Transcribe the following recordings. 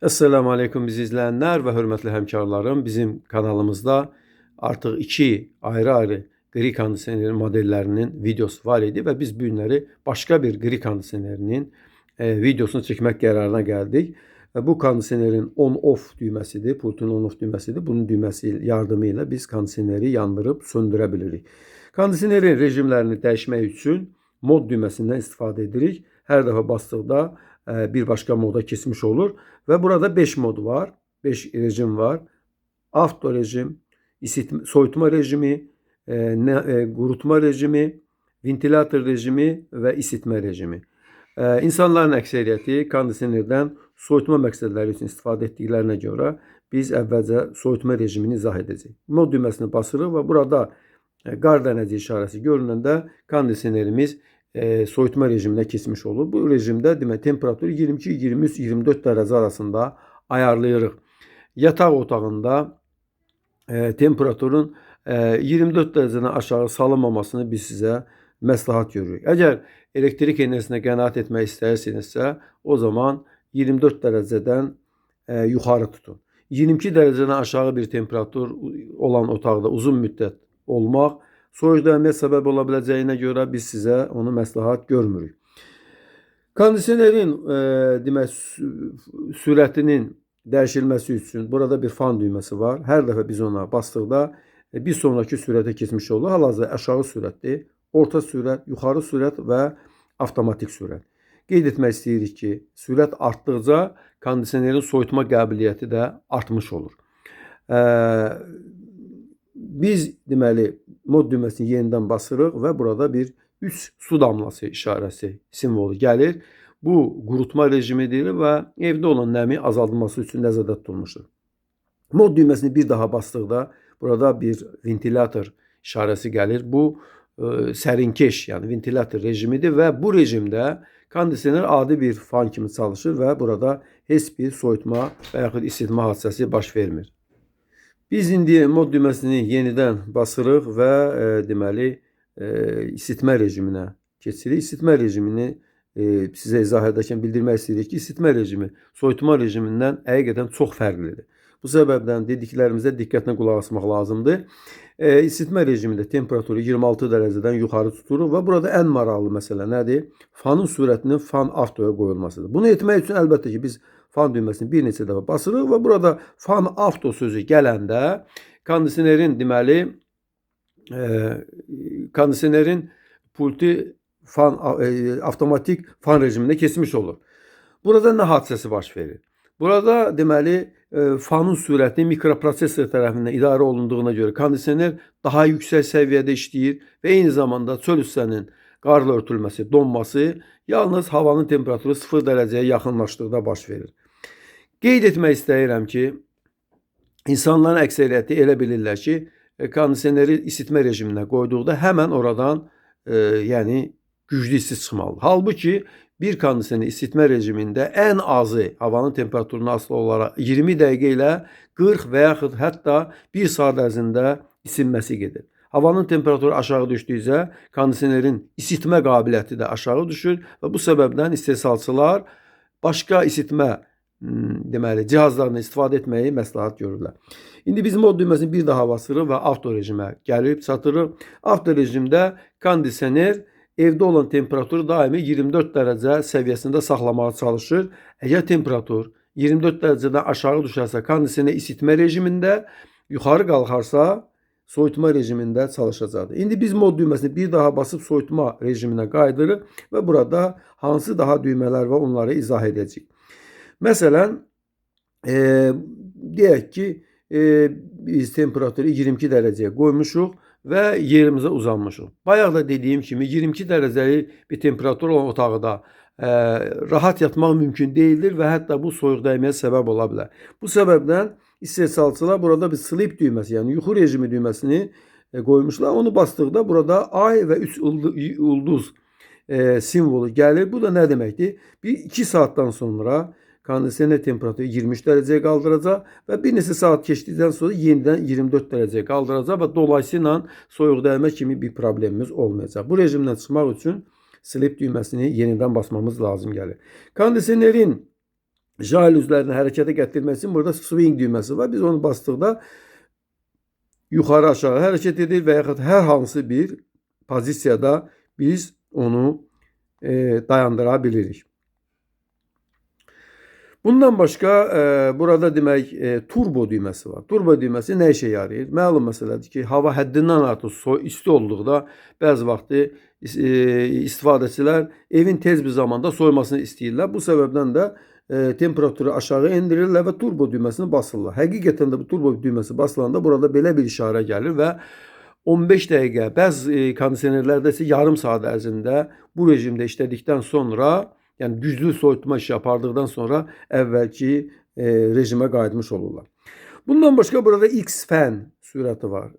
Esselamu Aleyküm bizi izleyenler ve hörmətli həmkarlarım. Bizim kanalımızda artıq iki ayrı-ayrı qri kondisionerin modellərinin videosu var idi və biz bu günləri başqa bir qri kondisionerinin videosunu çəkmək qərarına gəldik. Və bu kondisionerin on-off düyməsidir, pultun on-off düyməsidir. Bunun düyməsi yardımı ilə biz kondisioneri yandırıb söndürə bilirik. Kondisionerin rejimlərini dəyişmək üçün mod düyməsindən istifadə edirik. Hər dəfə basdıqda bir başqa moda keçmiş olur və burada 5 mod var. 5 rejim var. Avto rejim, isitmə, soyutma rejimi, qurutma rejimi, ventilator rejimi və isitmə rejimi. İnsanların əksəriyyəti kondisionerdən soyutma məqsədləri üçün istifadə etdiklərinə görə biz əvvəlcə soyutma rejimini izah edəcəyik. Mod düyməsini basırıq və burada qar dənəci işarəsi görünəndə kondisionerimiz soyutma rejiminə keçmiş olur. Bu rejimdə demək temperaturu 22, 23, 24 dərəcə arasında ayarlayırıq. Yataq otağında temperaturun 24 dərəcədən aşağı salınmamasını biz sizə məsləhət görürük. Əgər elektrik enerjisinə qənaət etmək istəyirsinizsə, o zaman 24 dərəcədən yuxarı tutun. 22 dərəcədən aşağı bir temperatur olan otaqda uzun müddət olmaq soyuq dəyməyə səbəb ola biləcəyinə görə biz sizə onu məsləhət görmürük. Kondisionerin demək sürətinin dəyişilməsi üçün burada bir fan düyməsi var. Hər dəfə biz ona basdıqda bir sonraki sürətə keçmiş olur. Hal-hazırda aşağı sürətdir, orta sürət, yuxarı sürət və avtomatik sürət. Qeyd etmək istəyirik ki, sürət artdıqca kondisionerin soyutma qabiliyyəti də artmış olur. Biz deməli mod düyməsini yenidən basırıq və burada bir 3 su damlası işarəsi simvolu gəlir. Bu qurutma rejimidir və evdə olan nəmi azaldılması üçün nəzərdə tutulmuşdur. Mod düyməsini bir daha basdıqda burada bir ventilator işarəsi gəlir. Bu sərinkeş, yəni ventilator rejimidir və bu rejimdə kondisioner adi bir fan kimi çalışır və burada heç bir soyutma və yaxud isitmə hadisəsi baş vermir. Biz indi mod düyməsini yenidən basırıq və deməli isitmə rejiminə keçirik. İsitmə rejimini sizə izah edərkən bildirmək istəyirik ki, isitmə rejimi soyutma rejimindən həqiqətən çox fərqlidir. Bu səbəbdən dediklərimizə diqqətlə qulaq asmaq lazımdır. İsitmə rejimində temperaturu 26 dərəcədən yuxarı tuturuq və burada ən maraqlı məsələ nədir? Fanın sürətinin fan avtoya qoyulmasıdır. Bunu etmək üçün əlbəttə ki, biz fan düyməsini bir neçə dəfə basırıq və burada fan avto sözü gələndə kondisionerin deməli kondisionerin pulti fan avtomatik fan rejiminə keçmiş olur. Burada nə hadisəsi baş verir? Burada deməli fanın sürəti mikroprosesor tərəfindən idarə olunduğuna görə kondisioner daha yüksək səviyyədə işləyir və eyni zamanda çöl hissənin qarla örtülməsi, donması yalnız havanın temperaturu 0 dərəcəyə yaxınlaşdıqda baş verir. Qeyd etmək istəyirəm ki, insanların əksəriyyəti elə bilirlər ki, kondisioneri isitmə rejiminə qoyduqda həmən oradan yəni güclü isti çıxmalıdır. Halbuki bir kondisioner isitmə rejimində ən azı havanın temperaturuna asılı olaraq 20 dəqiqə ilə 40 və yaxud hətta 1 saat ərzində isinməsi gedir. Havanın temperaturu aşağı düşdükcə kondisionerin isitmə qabiliyyəti də aşağı düşür və bu səbəbdən istehsalçılar başqa isitmə deməli cihazlarından istifadə etməyi məsləhət görürlər. İndi biz mod düyməsini bir daha basırıq və avto rejimə gəlib çatırıq. Avto rejimdə kondisioner evdə olan temperaturu daimi 24 dərəcə səviyyəsində saxlamağa çalışır. Əgər temperatur 24 dərəcədən aşağı düşərsə kondisioner isitmə rejimində, yuxarı qalxarsa soyutma rejimində çalışacaqdır. İndi biz mod düyməsini bir daha basıb soyutma rejiminə qayıdırıq və burada hansı daha düymələr var onları izah edəcəyik. Məsələn, deyək ki, biz temperaturu 22 dərəcəyə qoymuşuq və yerimizə uzanmışıq. Bayaq da dediyim kimi 22 dərəcəlik bir temperatur olan otaqda rahat yatmaq mümkün deyildir və hətta bu soyuq dəyməyə səbəb ola bilər. Bu səbəbdən istehsalçılar burada bir sleep düyməsi, yəni yuxu rejimi düyməsini qoymuşlar. Onu basdıqda burada ay və 3 ulduz simvolu gəlir. Bu da nə deməkdir? Bir 2 saatdan sonra kondisioner temperaturu 23 dərəcəyə qaldıracaq və bir neçə saat keçdikdən sonra yenidən 24 dərəcəyə qaldıracaq və dolayısıyla soyuq dəymə kimi bir problemimiz olmayacaq. Bu rejimdən çıxmaq üçün sleep düyməsini yenidən basmamız lazım gəlir. Kondisionerin Jalüzlərini hərəkətə gətirmək üçün burada swing düyməsi var. Biz onu basdıqda yuxarı aşağı hərəkət edir və yaxud hər hansı bir pozisiyada biz onu dayandıra bilirik. Bundan başqa burada demək turbo düyməsi var. Turbo düyməsi nə işə yarayır? Məlum məsələdir ki, hava həddindən artıq isti olduqda bəzi vaxtı istifadəçilər evin tez bir zamanda soyumasını istəyirlər. Bu səbəbdən də temperaturu aşağı endirirlər və turbo düyməsini basırlar. Həqiqətən də bu turbo düyməsi basılanda burada belə bir işarə gəlir və 15 dəqiqə, bəzi kondisionerlərdə isə yarım saat ərzində bu rejimdə işlədikdən sonra, yəni güclü soyutma işi apardıqdan sonra əvvəlki rejimə qayıtmış olurlar. Bundan başqa burada X-fan sürəti var,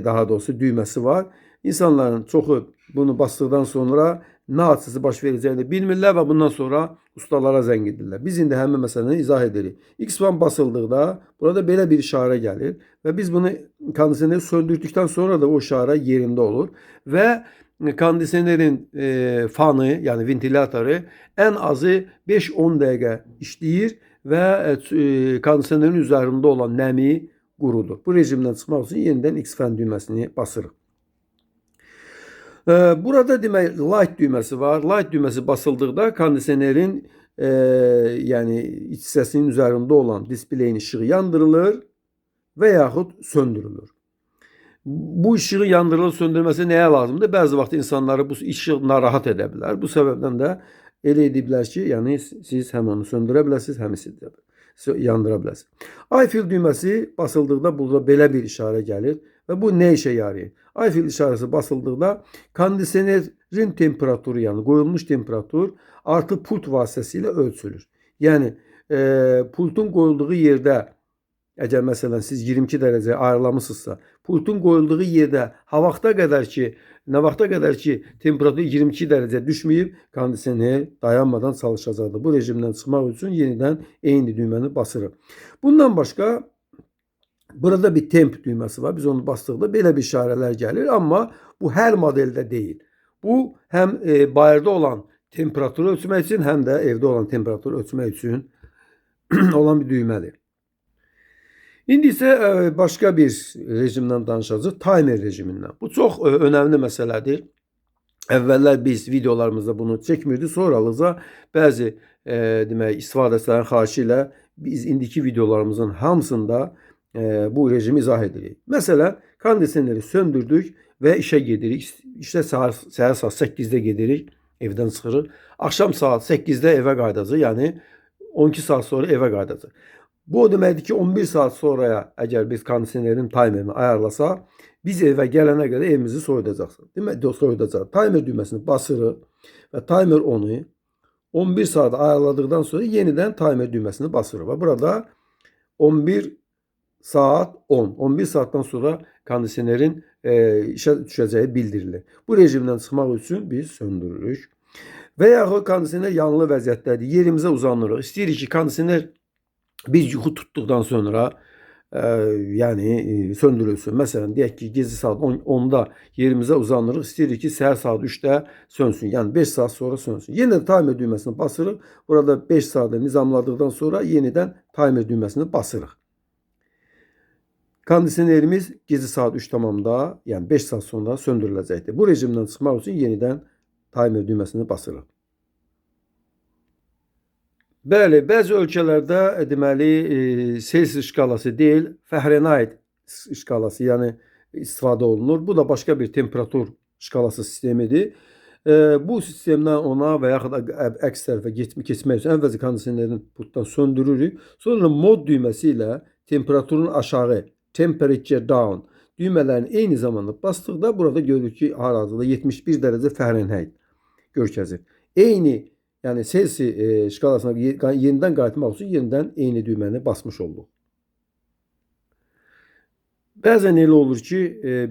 daha doğrusu düyməsi var. İnsanların çoxu bunu basdıqdan sonra nə hadisəsi baş verəcəyini bilmirlər və bundan sonra ustalara zəng edirlər. Biz indi həmin məsələni izah edirik. X-fan basıldıqda burada belə bir işarə gəlir və biz bunu kondisioneri söndürdükdən sonra da o işarə yerində olur və kondisionerin fanı, yəni ventilatoru ən azı 5-10 dəqiqə işləyir və kondisionerin üzərində olan nəmi qurudur. Bu rejimdən çıxmaq üçün yenidən X-fan düyməsini basırıq. Burada demək light düyməsi var. Light düyməsi basıldıqda kondisionerin yəni iç hissəsinin üzərində olan displeyin işığı yandırılır və yaxud söndürülür. Bu işığı yandırılıb söndürməsi nəyə lazımdır? Bəzi vaxt insanları bu işıq narahat edə bilər. Bu səbəbdən də elə ediblər ki, yəni siz həm onu söndürə bilərsiniz, həm yandıra bilərsiniz. iFill düyməsi basıldıqda burada belə bir işarə gəlir və bu nə işə yarayır? iFill işarəsi basıldıqda kondisionerin temperaturu, yəni qoyulmuş temperatur artıq pult vasitəsilə ölçülür. Yəni pultun qoyulduğu yerdə, əgər məsələn siz 22 dərəcə ayarlamışsınızsa, pultun qoyulduğu yerdə ha vaxta qədər ki, nə vaxta qədər ki temperatur 22 dərəcə düşməyib, kondisioner dayanmadan çalışacaqdır. Bu rejimdən çıxmaq üçün yenidən eyni düyməni basırıq. Bundan başqa burada bir temp düyməsi var. Biz onu basdıqda belə bir işarələr gəlir, amma bu hər modeldə deyil. Bu həm bayırda olan temperaturu ölçmək üçün, həm də evdə olan temperaturu ölçmək üçün olan bir düymədir. İndi isə başqa bir rejimdən danışacağıq, timer rejimindən. Bu çox önəmli məsələdir. Əvvəllər biz videolarımızda bunu çəkmirdik. Sonralıqca bəzi demək istifadəçilərin xahişi ilə biz indiki videolarımızın hamısında bu rejimi izah edirik. Məsələn, kondisioneri söndürdük və işə gedirik. İşdə səhər saat 8-də gedirik, evdən çıxırıq. Axşam saat 8-də evə qayıdacaq, yəni 12 saat sonra evə qayıdacaq. Bu o deməkdir ki, 11 saat sonraya əgər biz kondisionerin timerini ayarlasaq, biz evə gələnə qədər evimizi soyudacaqsın. Demək, soyudacaq. Timer düyməsini basırıq və timer onu 11 saat ayarladıqdan sonra yenidən timer düyməsini basırıq. Və burada 11 saat 10. 11 saatdan sonra kondisionerin işə düşəcəyi bildirilir. Bu rejimdən çıxmaq üçün biz söndürürük. Və yaxud kondisioner yanılı vəziyyətdədir. Yerimizə uzanırıq. İstəyirik ki, kondisioner biz yuxu tutduqdan sonra yəni söndürülsün. Məsələn, deyək ki, gecə saat 10-da yerimizə uzanırıq. İstəyirik ki, səhər saat 3-də sönsün. Yəni 5 saat sonra sönsün. Yenə də timer düyməsini basırıq. Burada 5 saatı nizamladıqdan sonra yenidən timer düyməsini basırıq. Kondisionerimiz gecə saat 3 tamamda, yəni 5 saat sonra söndürüləcəkdir. Bu rejimdən çıxmaq üçün yenidən timer düyməsini basırıq. Bəli, bəzi ölkələrdə deməli Celsius şkalası deyil, Fahrenheit şkalası, yəni istifadə olunur. Bu da başqa bir temperatur şkalası sistemidir. Bu sistemdən ona və yaxud əks tərəfə keçmək üçün əvvəlcə kondisionerin pultdan söndürürük. Sonra mod düyməsi ilə temperaturun aşağı, temperature down düymələrini eyni zamanda basdıqda burada görürük ki, hal-hazırda 71 dərəcə Fahrenheit görkəzir. Eyni, yəni Celsius şkalasına yenidən qayıtmaq üçün yenidən eyni düyməni basmış olduq. Bəzən elə olur ki,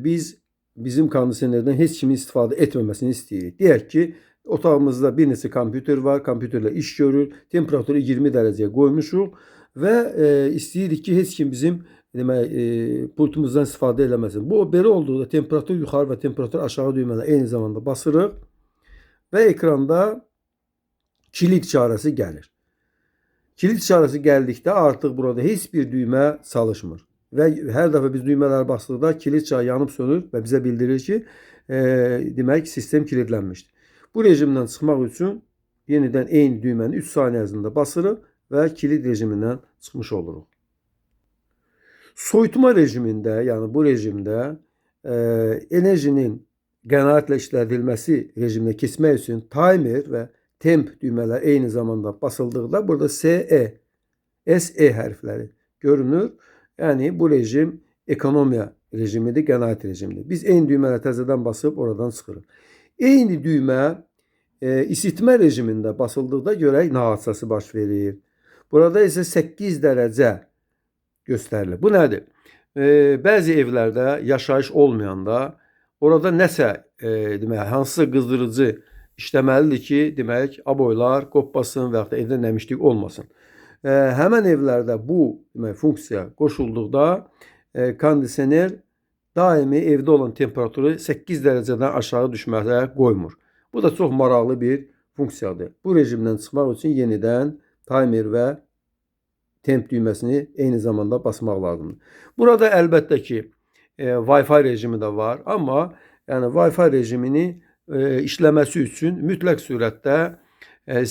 biz bizim kondisionerdən heç kimin istifadə etməməsini istəyirik. Deyək ki, otağımızda bir neçə kompüter var, kompüterlə iş görür, temperaturu 20 dərəcəyə qoymuşuq və istəyirik ki, heç kim bizim demək, pultumuzdan istifadə eləməsin. Bu belə olduqda temperatur yuxarı və temperatur aşağı düyməni eyni zamanda basırıq və ekranda kilit işarəsi gəlir. Kilit işarəsi gəldikdə artıq burada heç bir düymə çalışmır. Və hər dəfə biz düymələri basdıqda kilit çırağı yanıb sönür və bizə bildirir ki, demək sistem kilidlənmişdir. Bu rejimdən çıxmaq üçün yenidən eyni düyməni 3 saniyə ərzində basırıq və kilit rejimindən çıxmış oluruq. Soyutma rejimində, yəni bu rejimdə enerjinin qənaətlə işlədilməsi rejiminə keçmək üçün timer və temp düymələr eyni zamanda basıldıqda burada SE, SE hərfləri görünür. Yəni bu rejim ekonomiya rejimidir, qənaət rejimidir. Biz eyni düymələri təzədən basıb oradan çıxırıq. Eyni düymə isitmə rejimində basıldıqda görək nə hadisəsi baş verir. Burada isə 8 dərəcə göstərilir. Bu nədir? Bəzi evlərdə yaşayış olmayanda orada nəsə demək, hansısa qızdırıcı işləməlidir ki, demək, aboylar qopmasın və yaxud da evdə nəmişlik olmasın. Həmən evlərdə bu demək, funksiya qoşulduqda kondisioner daimi evdə olan temperaturu 8 dərəcədən aşağı düşməyə qoymur. Bu da çox maraqlı bir funksiyadır. Bu rejimdən çıxmaq üçün yenidən timer və temp düyməsini eyni zamanda basmaq lazımdır. Burada əlbəttə ki, Wi-Fi rejimi də var, amma yəni Wi-Fi rejimini işləməsi üçün mütləq surətdə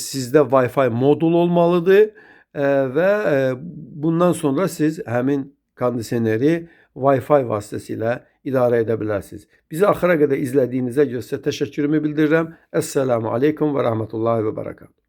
sizdə Wi-Fi modul olmalıdır və bundan sonra siz həmin kondisioneri Wi-Fi vasitəsilə idarə edə bilərsiniz. Bizi axıra qədər izlədiyinizə görə sizə təşəkkürümü bildirirəm. Əssalamu aleykum və rəhmətullahi və bərəkatuhu.